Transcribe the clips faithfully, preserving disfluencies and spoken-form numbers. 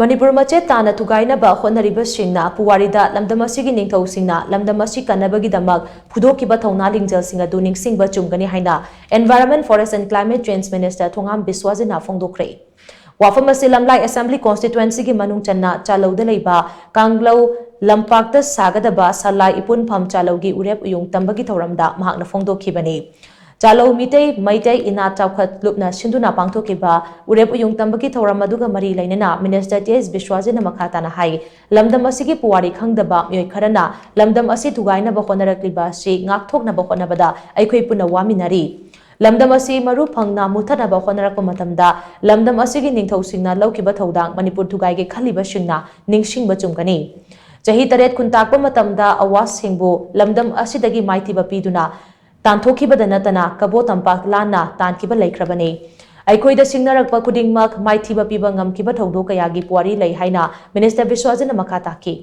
ꯃꯅꯤꯄꯨꯔ ꯃꯆꯦꯠ ꯇꯥꯅ ꯊꯨꯒꯥꯏꯅꯕ ꯍꯣꯠꯅꯔꯤꯕꯁꯤꯡꯅ ꯄꯨꯋꯥꯔꯤꯗ ꯂꯝꯗꯝ ꯑꯁꯤꯒꯤ ꯅꯤꯡꯊꯧꯁꯤꯡꯅ ꯂꯝꯗꯝ ꯑꯁꯤ ꯀꯟꯅꯕꯒꯤꯗꯃꯛ ꯐꯨꯗꯣꯛꯈꯤꯕ ꯊꯧꯅꯥ ꯂꯤꯡꯖꯦꯜꯁꯤꯡ ꯑꯗꯨ ꯅꯤꯡꯁꯤꯡꯕ ꯆꯨꯝꯒꯅꯤ ꯍꯥꯏꯅ Environment, Forest and Climate Change Minister ꯊꯣꯉꯥꯝ ꯕꯤꯁ꯭ꯋꯥꯖꯤꯠꯅ ꯐꯣꯡꯗꯣꯛꯈ꯭ꯔꯦ꯫ ꯋꯥꯐꯝ ꯑꯁꯤ ꯂꯝꯂꯥꯏ Assembly Constituencyꯒꯤ ꯃꯅꯨꯡ ꯆꯟꯅ ꯆꯥꯂꯧꯗ ꯂꯩꯕ ꯀꯥꯡꯂꯧ ꯂꯝꯄꯥꯛꯇ ꯁꯥꯒꯗꯕ ꯁꯂꯥꯏ ꯏꯄꯨꯟꯐꯝ ꯆꯥꯂꯧꯒꯤ ꯎꯔꯦꯞ ꯎꯌꯨꯡ ꯇꯝꯕꯒꯤ ꯊꯧꯔꯝꯗ ꯃꯍꯥꯛꯅ ꯐꯣꯡꯗꯣꯛꯈꯤꯕꯅꯤ꯫ ꯆꯥꯂꯧ ꯃꯤꯇꯩ ꯃꯩꯇꯩ ꯏꯅꯥꯠ ꯆꯥꯎꯈꯠ ꯂꯨꯞꯅ ꯁꯤꯟꯗꯨꯅ ꯄꯥꯡꯊꯣꯛꯈꯤꯕ ꯎꯔꯦꯞ ꯎꯌꯨꯡ ꯇꯝꯕꯒꯤ ꯊꯧꯔꯝ ꯑꯗꯨꯒ ꯃꯔꯤ ꯂꯩꯅꯅ Minister ꯇꯤ ꯑꯦꯁ ꯕꯤꯁ꯭ꯋꯥꯖꯤꯠꯅ ꯃꯈꯥ ꯇꯥꯅ ꯍꯥꯏ, ꯂꯝꯗꯝ ꯑꯁꯤꯒꯤ ꯄꯨꯋꯥꯔꯤ ꯈꯪꯗꯕ ꯃꯤꯑꯣꯏ ꯈꯔꯅ ꯂꯝꯗꯝ ꯑꯁꯤ ꯊꯨꯒꯥꯏꯅꯕ ꯍꯣꯠꯅꯔꯛꯂꯤꯕ ꯑꯁꯤ ꯉꯥꯛꯊꯣꯛꯅꯕ ꯍꯣꯠꯅꯕꯗ ꯑꯩꯈꯣꯏ ꯄꯨꯟꯅ ꯋꯥꯃꯤꯟꯅꯔꯤ꯫ ꯂꯝꯗꯝ ꯑꯁꯤ ꯃꯔꯨ ꯐꯪꯅ ꯃꯨꯠꯊꯠꯅꯕ ꯍꯣꯠꯅꯔꯛꯄ ꯃꯇꯝꯗ ꯂꯝꯗꯝ ꯑꯁꯤꯒꯤ ꯅꯤꯡꯊꯧꯁꯤꯡꯅ ꯂꯧꯈꯤꯕ ꯊꯧꯗꯥꯡ ꯃꯅꯤꯄꯨꯔ ꯊꯨꯒꯥꯏꯒꯦ ꯈꯜꯂꯤꯕꯁꯤꯡꯅ ꯅꯤꯡꯁꯤꯡꯕ ꯆꯨꯝꯒꯅꯤ꯫ ꯆꯍꯤ ꯇꯔꯦꯠ ꯈꯨꯟꯇꯥꯛꯄ ꯃꯇꯝꯗ ꯑꯋꯥꯁꯁꯤꯡꯕꯨ ꯂꯝꯗꯝ ꯑꯁꯤꯗꯒꯤ ꯃꯥꯏꯊꯤꯕ ꯄꯤꯗꯨꯅ ꯇꯥꯟꯊꯣꯛꯈꯤꯕꯗ ꯅꯠꯇꯅ ꯀꯕꯣ ꯇꯝꯄꯥꯛ ꯂꯥꯟꯅ ꯇꯥꯟꯈꯤꯕ ꯂꯩꯈ꯭ꯔꯕꯅꯤ꯫ ꯑꯩꯈꯣꯏꯗ ꯁꯤꯡꯅꯔꯛꯄ ꯈꯨꯗꯤꯡꯃꯛ ꯃꯥꯏꯊꯤꯕ ꯄꯤꯕ ꯉꯝꯈꯤꯕ ꯊꯧꯗꯣꯛ ꯀꯌꯥꯒꯤ ꯄꯨꯋꯥꯔꯤ ꯂꯩ ꯍꯥꯏꯅ Minister ꯕꯤꯁ꯭ꯋꯥꯖꯤꯠꯅ ꯃꯈꯥ ꯇꯥꯈꯤ꯫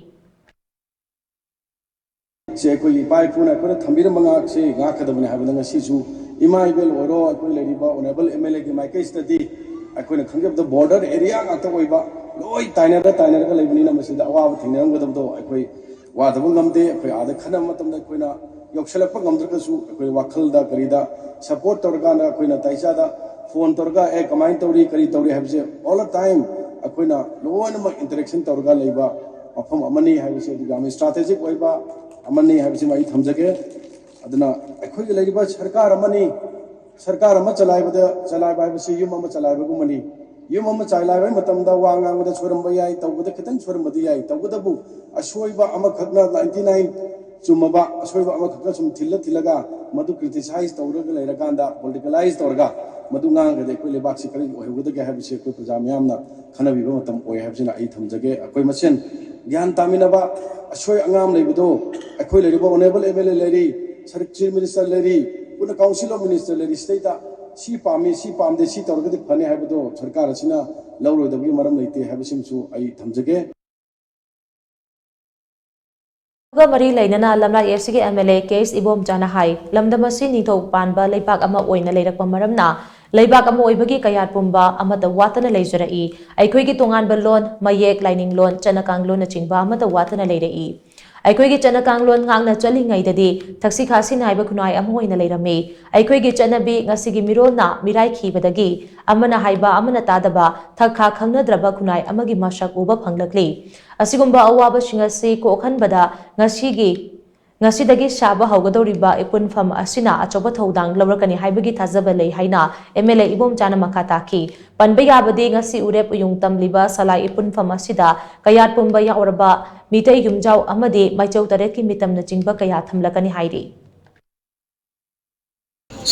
ꯁꯤ ꯑꯩꯈꯣꯏꯒꯤ ꯏꯄꯥ ꯏꯄꯨꯅ ꯑꯩꯈꯣꯏꯅ ꯊꯝꯕꯤꯔꯝꯕ ꯉꯥꯛꯁꯤ ꯉꯥꯛꯀꯗꯕꯅꯤ ꯍꯥꯏꯕꯗ ꯉꯁꯤꯁꯨ ꯏꯃꯥ ꯏꯕꯦꯜ ꯑꯣꯏꯔꯣ, ꯑꯩꯈꯣꯏ ꯂꯩꯔꯤꯕ Honourable M L Aꯒꯤ ꯃꯥꯏꯀꯩꯁꯤꯗꯗꯤ ꯑꯩꯈꯣꯏꯅ ꯈꯪꯖꯕꯗ border area ꯉꯥꯛꯇ ꯑꯣꯏꯕ, ꯂꯣꯏ ꯇꯥꯏꯅꯔ ꯇꯥꯏꯅꯔꯒ ꯂꯩꯕꯅꯤꯅ ꯃꯁꯤꯗ ꯑꯋꯥꯕ ꯊꯦꯡꯅꯔꯝꯒꯗꯕꯗꯣ ꯑꯩꯈꯣꯏ ꯋꯥꯗꯕ ꯉꯝꯗꯦ꯫ ꯑꯩꯈꯣꯏ ꯑꯥꯗ ꯈꯟꯅꯕ ꯃꯇꯝꯗ ꯑꯩꯈꯣꯏꯅ ꯌꯧꯁꯜꯂꯛꯄ ꯉꯝꯗ꯭ꯔꯒꯁꯨ ꯑꯩꯈꯣꯏ ꯋꯥꯈꯜꯗ ꯀꯔꯤꯗ support ꯇꯧꯔꯀꯥꯟꯗ ꯑꯩꯈꯣꯏꯅ ꯇꯥꯏꯆꯥꯗ phone ꯇꯧꯔꯒ, "ꯑꯦ, ꯀꯃꯥꯏꯅ ꯇꯧꯔꯤ, ꯀꯔꯤ ꯇꯧꯔꯤ?" ꯍꯥꯏꯕꯁꯦ all the time ꯑꯩꯈꯣꯏꯅ ꯂꯣꯏꯅꯃꯛ interaction ꯇꯧꯔꯒ ꯂꯩꯕ ꯃꯐꯝ ꯑꯃꯅꯤ ꯍꯥꯏꯕꯁꯤ ꯑꯗꯨꯛ ꯌꯥꯝꯅ strategic ꯑꯣꯏꯕ ꯑꯃꯅꯤ ꯍꯥꯏꯕꯁꯤꯃ ꯑꯩ ꯊꯝꯖꯒꯦ꯫ ꯑꯗꯨꯅ ꯑꯩꯈꯣꯏꯒꯤ ꯂꯩꯔꯤꯕ ꯁꯔꯀꯥꯔ ꯑꯃꯅꯤ, ꯁꯔꯀꯥꯔ ꯑꯃ ꯆꯂꯥꯏꯕꯗ, ꯆꯂꯥꯏꯕ ꯍꯥꯏꯕꯁꯤ ꯌꯨꯝ ꯑꯃ ꯆꯂꯥꯏꯕꯒꯨꯝꯕꯅꯤ꯫ ꯌꯨꯝ ꯑꯃ ꯆꯂꯥꯏꯕ ꯃꯇꯝꯗ ꯋꯥ ꯉꯥꯡꯕꯗ ꯁꯣꯏꯔꯝꯕ ꯌꯥꯏ, ꯇꯧꯕꯗ ꯈꯤꯇꯪ ꯁꯣꯏꯔꯝꯕꯗꯤ ꯌꯥꯏ, ꯇꯧꯕꯇꯕꯨ ꯑꯁꯣꯏꯕ ꯑꯃꯈꯛꯅ ninety nine ꯆꯨꯝꯃꯕ ꯑꯁꯣꯏꯕ ꯑꯃꯈꯛꯅ ꯁꯨꯝ ꯊꯤꯜꯂ ꯊꯤꯜꯂꯒ ꯃꯗꯨ criticize ꯇꯧꯔꯒ ꯂꯩꯔꯀꯥꯟꯗ, politicalize ꯇꯧꯔꯒ ꯃꯗꯨ ꯉꯥꯡꯉꯒꯗꯤ ꯑꯩꯈꯣꯏ ꯂꯩꯕꯥꯛꯁꯤ ꯀꯔꯤ ꯑꯣꯏꯍꯧꯒꯗꯒꯦ ꯍꯥꯏꯕꯁꯤ ꯑꯩꯈꯣꯏ ꯄ꯭ꯔꯖꯥ ꯃꯤꯌꯥꯝꯅ ꯈꯟꯅꯕꯤꯕ ꯃꯇꯝ ꯑꯣꯏ ꯍꯥꯏꯕꯁꯤꯅ ꯑꯩ ꯊꯝꯖꯒꯦ꯫ ꯑꯩꯈꯣꯏ ꯃꯁꯦꯟ ꯒ꯭ꯌꯥꯟ ꯇꯥꯃꯤꯟꯅꯕ, ꯑꯁꯣꯏ ꯑꯉꯥꯝ ꯂꯩꯕꯗꯣ, ꯑꯩꯈꯣꯏ ꯂꯩꯔꯤꯕ Honourable M L A ꯂꯩꯔꯤ, Chief Minister ꯂꯩꯔꯤ, ꯄꯨꯟꯅ Council of Minister ꯂꯩꯔꯤ, ꯁꯤꯗꯩꯗ ꯁꯤ ꯄꯥꯝꯃꯤ, ꯁꯤ ꯄꯥꯝꯗꯦ, ꯁꯤ ꯇꯧꯔꯒꯗꯤ ꯐꯅꯤ ꯍꯥꯏꯕꯗꯣ ꯁꯔꯀꯥꯔ ꯑꯁꯤꯅ ꯂꯧꯔꯣꯏꯗꯕꯒꯤ ꯃꯔꯝ ꯂꯩꯇꯦ ꯍꯥꯏꯕꯁꯤꯃꯁꯨ ꯑꯩ ꯊꯝꯖꯒꯦ꯫ ꯒ ꯃꯔꯤ ꯂꯩꯅꯅ ꯂꯝꯂꯥꯏ ꯑꯦꯁ ꯁꯤꯒꯤ M L A ꯀꯦ ꯑꯦꯁ ꯏꯕꯣꯝꯆꯥꯅ ꯍꯥꯏ, ꯂꯝꯗꯝ ꯑꯁꯤ ꯅꯤꯡꯊꯧ ꯄꯥꯟꯕ ꯂꯩꯕꯥꯛ ꯑꯃ ꯑꯣꯏꯅ ꯂꯩꯔꯛꯄ ꯃꯔꯝꯅ ꯂꯩꯕꯥꯛ ꯑꯃ ꯑꯣꯏꯕꯒꯤ ꯀꯌꯥꯠ ꯄꯨꯝꯕ ꯑꯃꯠꯇ ꯋꯥꯠꯇꯅ ꯂꯩꯖꯔꯛꯏ꯫ ꯑꯩꯈꯣꯏꯒꯤ ꯇꯣꯉꯥꯟꯕ ꯂꯣꯟ, ꯃꯌꯦꯛ, ꯂꯥꯏꯅꯤꯡꯂꯣꯟ, ꯆꯠꯅ ꯀꯥꯡꯂꯣꯟꯅꯆꯤꯡꯕ ꯑꯃꯠꯇ ꯋꯥꯠꯇꯅ ꯂꯩꯔꯛꯏ꯫ ꯑꯩꯈꯣꯏꯒꯤ ꯆꯠꯅ ꯀꯥꯡꯂꯣꯟ ꯉꯥꯛꯅ ꯆꯠꯂꯤꯉꯩꯗꯗꯤ ꯊꯛꯁꯤ ꯈꯥꯁꯤ ꯅꯥꯏꯕ ꯈꯨꯟꯅꯥꯏ ꯑꯃ ꯑꯣꯏꯅ ꯂꯩꯔꯝꯃꯤ꯫ ꯑꯩꯈꯣꯏꯒꯤ ꯆꯠꯅꯕꯤ ꯉꯁꯤꯒꯤ ꯃꯤꯔꯣꯜꯅ ꯃꯤꯔꯥꯏꯈꯤꯕꯗꯒꯤ ꯑꯃꯅ ꯍꯥꯏꯕ ꯑꯃꯅ ꯇꯥꯗꯕ, ꯊꯛ ꯈꯥ ꯈꯪꯅꯗ꯭ꯔꯕ ꯈꯨꯟꯅꯥꯏ ꯑꯃꯒꯤ ꯃꯁꯛ ꯎꯕ ꯐꯪꯂꯛꯂꯤ꯫ ꯑꯁꯤꯒꯨꯝꯕ ꯑꯋꯥꯕꯁꯤꯡ ꯑꯁꯤ ꯀꯣꯛꯍꯟꯕꯗ ꯉꯁꯤꯒꯤ ꯉꯁꯤꯗꯒꯤ ꯁꯥꯕ ꯍꯧꯒꯗꯧꯔꯤꯕ ꯏꯄꯨꯟꯐꯝ ꯑꯁꯤꯅ ꯑꯆꯧꯕ ꯊꯧꯗꯥꯡ ꯂꯧꯔꯛꯀꯅꯤ ꯍꯥꯏꯕꯒꯤ ꯊꯥꯖꯕ ꯂꯩ ꯍꯥꯏꯅ ꯑꯦꯝ ꯑꯦꯜ ꯑꯦ ꯏꯕꯣꯝꯆꯥꯅ ꯃꯈꯥ ꯇꯥꯈꯤ꯫ ꯄꯟꯕ ꯌꯥꯕꯗꯤ, ꯉꯁꯤ ꯎꯔꯦꯞ ꯎꯌꯨꯡ ꯇꯝꯂꯤꯕ ꯁꯂꯥꯏ ꯏꯄꯨꯟꯐꯝ ꯑꯁꯤꯗ ꯀꯌꯥꯠ ꯄꯨꯝꯕ ꯌꯥꯎꯔꯕ ꯃꯤꯇꯩ ꯌꯨꯝꯖꯥꯎ ꯑꯃꯗꯤ ꯃꯩꯆꯧ ꯇꯔꯦꯠꯀꯤ ꯃꯤꯇꯝꯅꯆꯤꯡꯕ ꯀꯌꯥ ꯊꯝꯂꯛꯀꯅꯤ ꯍꯥꯏꯔꯤ꯫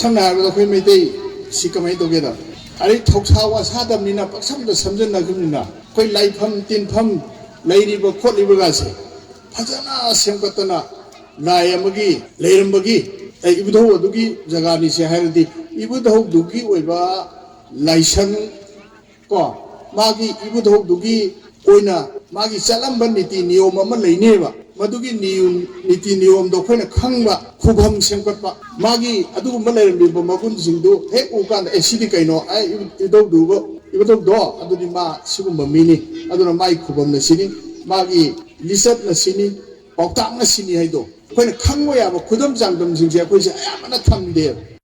ꯁꯝꯅ ꯍꯥꯏꯔꯕꯗ ꯑꯩꯈꯣꯏ ꯃꯩꯇꯩ ꯁꯤ ꯀꯃꯥꯏꯅ ꯇꯧꯒꯦꯗ, ꯑꯗꯩ ꯊꯧꯁꯥ ꯋꯥꯁꯥꯗꯕꯅꯤꯅ ꯄꯪꯁꯝꯗ ꯁꯝꯖꯟꯅꯈꯤꯕꯅꯤꯅ ꯑꯩꯈꯣꯏ ꯂꯥꯏꯐꯝ ꯇꯤꯟꯐꯝ ꯂꯩꯔꯤꯕ ꯈꯣꯠꯂꯤꯕꯒꯁꯦ ꯐꯖꯅ ꯁꯦꯝꯒꯠꯇꯅ ꯂꯥꯏ ꯑꯃꯒꯤ ꯂꯩꯔꯝꯕꯒꯤ, ꯑꯩ ꯏꯕꯨꯙꯧ ꯑꯗꯨꯒꯤ ꯖꯒꯥꯅꯤꯁꯦ ꯍꯥꯏꯔꯗꯤ ꯏꯕꯨꯙꯧꯗꯨꯒꯤ ꯑꯣꯏꯕ ꯂꯥꯏꯁꯪ ꯀꯣ, ꯃꯥꯒꯤ ꯏꯕꯨꯙꯧꯗꯨꯒꯤ ꯑꯣꯏꯅ ꯃꯥꯒꯤ ꯆꯠꯂꯝꯕ ꯅꯤꯇꯤ ꯅꯤꯌꯣꯝ ꯑꯃ ꯂꯩꯅꯦꯕ꯫ ꯃꯗꯨꯒꯤ ꯅꯤꯌꯣꯝ, ꯅꯤꯇꯤ ꯅꯤꯌꯣꯝꯗꯣ ꯑꯩꯈꯣꯏꯅ ꯈꯪꯕ, ꯈꯨꯕꯝ ꯁꯦꯝꯒꯠꯄ, ꯃꯥꯒꯤ ꯑꯗꯨꯒꯨꯝꯕ ꯂꯩꯔꯝꯃꯤꯕ ꯃꯒꯨꯟꯁꯤꯡꯗꯨ ꯍꯦꯛ ꯎꯀꯥꯟꯗ, "ꯑꯦ, ꯁꯤꯗꯤ ꯀꯩꯅꯣ? ꯑꯦ, ꯏꯕꯨ-, ꯏꯕꯨꯙꯧꯗꯨ, ꯏꯕꯨꯙꯧꯗꯣ ꯑꯗꯨꯗꯤ ꯃꯥ ꯁꯤꯒꯨꯝꯕ ꯃꯤꯅꯤ, ꯑꯗꯨꯅ ꯃꯥꯒꯤ ꯈꯨꯕꯝꯅ ꯁꯤꯅꯤ, ꯃꯥꯒꯤ ꯂꯤꯆꯠꯅ ꯁꯤꯅꯤ, ꯄꯥꯎꯇꯥꯛꯅ ꯁꯤꯅꯤ" ꯍꯥꯏꯗꯣ ꯑꯩꯈꯣꯏꯅ ꯈꯪꯕ ꯌꯥꯕ ꯈꯨꯗꯝ ꯆꯥꯡꯗꯝꯁꯤꯡꯁꯦ ꯑꯩꯈꯣꯏꯁꯦ ꯑꯌꯥꯝꯕꯅ ꯊꯝꯗꯦꯕ꯫